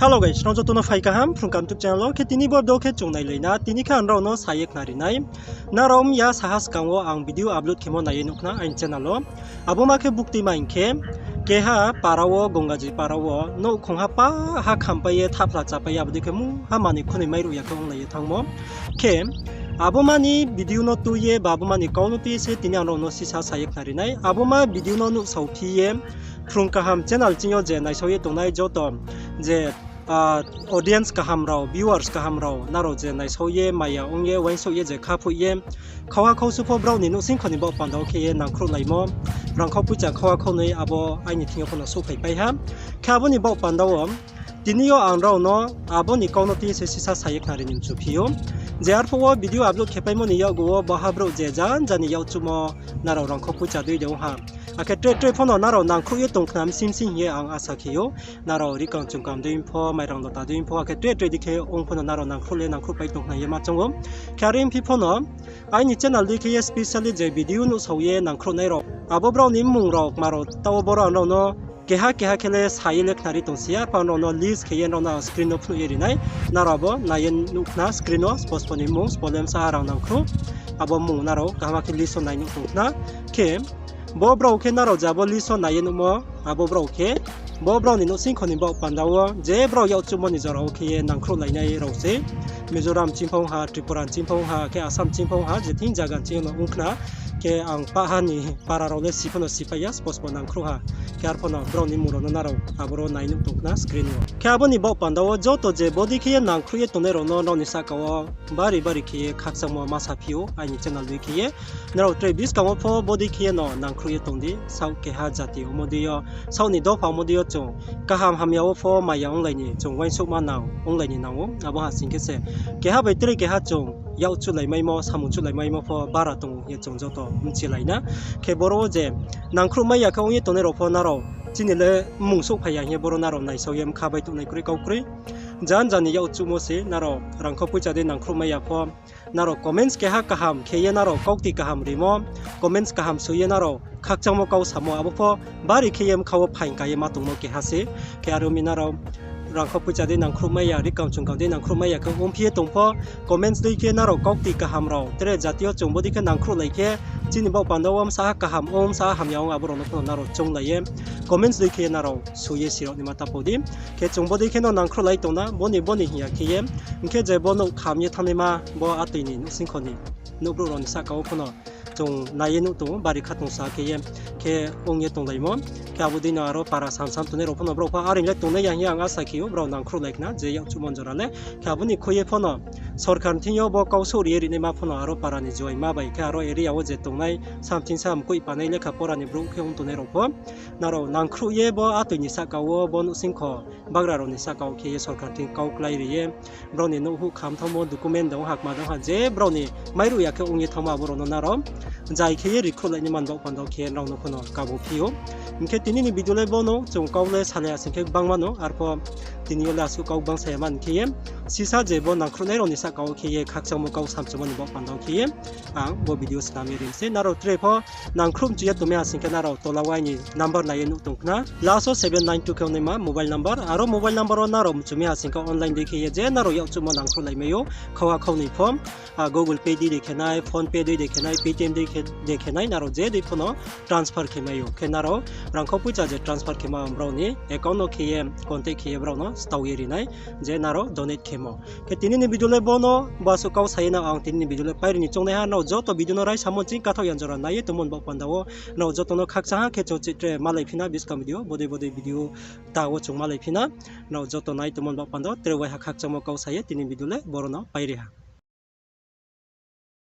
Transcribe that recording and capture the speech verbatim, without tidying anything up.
Hello guys, nrao joto no phai kaham Phrung Kaham YouTube channel wo. Khe tini bo video khe chung nailai na, tini khe ang nrao no sa ye khnari nai. Nrao mya saha skang wo ang video upload khemo nai ye nuh khna aini channel wo. Abo ma khe bukti ma hing khe, keha para wo, Gongaji para wo nouh khongha pa ha khampai ye, thahphla chapai ye, abo dei khe mungha manoi khunoi mairuh ya khe onglai ye thanngmo. Khe abo ma ni video no tui ye ba abo ma ni kau no tui ye se tini ang nrao no sisa sa ye khnari nai. Abo ma video no nuhsao phi ye, Phrung Kaham channel ching yo je naisao ye tongnai joto je audience kaham rao, viewers kaham rao, nrao je naisao ye, maya ong ye, uaingsouh ye, je khaphoih ye, khauha khausu pho brao ni nouhsingkho ni baoh panda wo khe ye nangkhruhlaimo, rangkhau poicha khauha khaunoi abo aini thing yo pho no souhphaipai ha. Khe abo ni baoh panda wo tini yo ang nrao no abo ni kau no tui ye se sisa sa ye khnari ni mchu phi ou. Je arphuh wo video upload khepaimo ni yakgu wo baha brouh je janja ni yakchuhmo nrao rangkhau poicha dei de ong ha. Akhe tre tre pho no nrao nangkhruh ye tong khna msi msi hing ye ang asa khe ou. Nrao rikang chungkang dei pho, mairang lota dei pho, akhe tre tre dei khe ong pho no nrao nangkhruh le nangkhruhpai tong khna ye ma choung ou. Khe are ongphi pho no aini channel dei khe ye specially je video nuhsao ye nangkhruhnai rao, abo brao ni mmung rao kma rao taoh wo boro ang nrao no keha keha khe le sa ye le khnari tong si ya, arphuh ang nrao no list khe ye nrao no ang screen no phnuh ye ri nai. Nrao abo nai ye nuh khna screen no, spo spo ni mmung, spo le bsa ha rang nangkhruh, abo mmung nrao kaham khe list wo nai nuh tong khna. Khe bo brao khe nrao je abo list wo nai ye nuhmo, abo brao khe bo brao ni nouhsingkho ni baoh panda wo je brao yakchuhmo ni jora wo khe ye nangkhruhlainai rao se. Mizoram ching pho ong ha, Tripura ching pho ong ha, khe Assam ching pho ong ha, je thing zaga ching yo no ong khna. Khe ang pahha ni para rao le si pho no sipai ya, spo spo nangkhruh ha. Khe arphuh no brao ni mmung rao no nrao aboro nai nuh tong khna screen wo. Khe abo ni baoh panda wo joto je bodei khe ye nangkhruh ye tongnai rao no nrao ni sahka wo bari bari khe ye khakchangmo ma sa phi ou aini channel dei khe ye. Nrao tre buskang wo pho bodei khe ye no nangkhruh ye tong di, saoh keha jati ongmo dei yo, saoh ni dopha ongmo dei yo chung kaham hamya wo pho maya onglai ni chung uaingsouhma nang onglai ni nang ou. Abo ha sing khe se keha bai tre keha chung yak chuhlaimaimo, samung chuhlaimaimo pho bara tong ou hing ye chung joto bchilai na. Khe boro wo je nangkhruhmai ya khe ong ye tongnai rao pho nrao chini le mmung souhphai ya hing ye boro nrao naisao ye mkha bai tongnai kroi kau kroi. Janja ni yakchuhmo se nrao rangkhau poicha dei nangkhruhmai ya pho, nrao comments keha kaham khe ye nrao kaukti kaham rimo, comments kaham soi ye nrao khakchangmo kau samo abo pho bari khe ye mkha wo phaing ka ye ma tongmo keha se. Khe are ong mi nrao rangkhau poicha dei nangkhruhmai ya, rikang chungkang dei nangkhruhmai ya khe ongphi ye tong pho, comments dei khe nrao kaukti kaham rao, tre jati yo chung bodei khe nangkhruhlai khe chini baoh panda wo bsa ha kaham ong, bsa ha hamya ong, abo rao no pho no nrao chounglai ye comments dei khe nrao soi ye si rao naima ta pau di. Khe chung bodei khe no nangkhruhlai tong na, bo ni bo ni hing ya khe ye. Hing khe je bo nouh kham ye thanngnaima, bo atoi ni nouhsingkho ni nouhbrouh rao ni sahka wo pho no chung nai ye nuh tong ou, bari kha tong sa khe ye khe ong ye tonglaimo. Khe abo dei no aro para sam sam tongnai rao pho no brao pho are le tongnai ya hing ye ang asa khe ou, brao nangkhruhlai khna je yakchuhmo jora le. Khe abo ni khui ye pho no sorkar ni thing yo bo kau souh ri ye rinaima pho no aro para ni juaima bai khe aro area wo je tongnai something sa mkoih panai lekha pora ni brouh khe ong tongnai rao pho nrao nangkhruh ye bo atoi ni sahka wo bo nouhsingkho bagra rao ni sahka wo khe ye sorkar thing kau klái ri ye, brao ni nouh huh kham thanngmo document dong ha kma dong ha je brao ni mairuh ya khe ong ye thanngmo abo rao no nrao jai khe ye recruit lai ni man baoh panda wo khe nrao no pho no kabo phi ou. Hing khe tini ni video le bo no chung kau le salai ya sing khe gbangma no, arphuh tini yo le asuh kau gbang sa ya man khe ye. Sisa je bo nangkhruhnai rao ni sahka wo khe ye khakchangmo kau samchumo ni baoh panda wo khe ye ang bo video snam ye ri mi se. Nrao tre pho nangkhruh mchu ye tongmai ha sing khe nrao tola wo aini number nai ye nuh tong khna. Last wo seven nine two khe ongnaima mobile number. Aro mobile number wo nrao mchu mi ha sing khe online dei khe ye je nrao yakchuhmo nangkhruhlaimai ou, khauha khaunoi pho, Google Pay dei de khe nai, PhonePe dei de khe nai, Paytm dei khe, de khe nai, nrao je dei pho no transfer khe mai ou. Khe nrao rangkhau poicha je transfer khe ma brao ni account no khe ye contact khe ye brao no stao ye ri nai, je nrao donate khemo. Khe tini ni video le bo no, bo asuh kau sa ye no ang tini ni video le pairi ni choungnaiha. Nrao joto video no raisamo ching kathaoh ya jora nai ye tongmo ni baoh panda wo nrao joto no khakchang ha. Khe chung chih tre malai phi na buskang video, bodei bodei video ta wo chung malai phi na. Nrao joto nai tongmo ni baoh panda wo tre waiha khakchangmo kau sa ye tini video le boro no pairi ha.